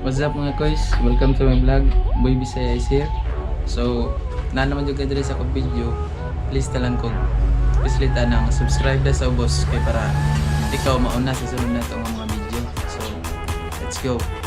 What's up, mga koys? Welcome to my vlog. Boy Bisaya is here. So, na naman jud diri sa akong video. Please talang kog pislita ng subscribe na sa ubos kay para ikaw mauna sa sunod na nga mga video. So, let's go.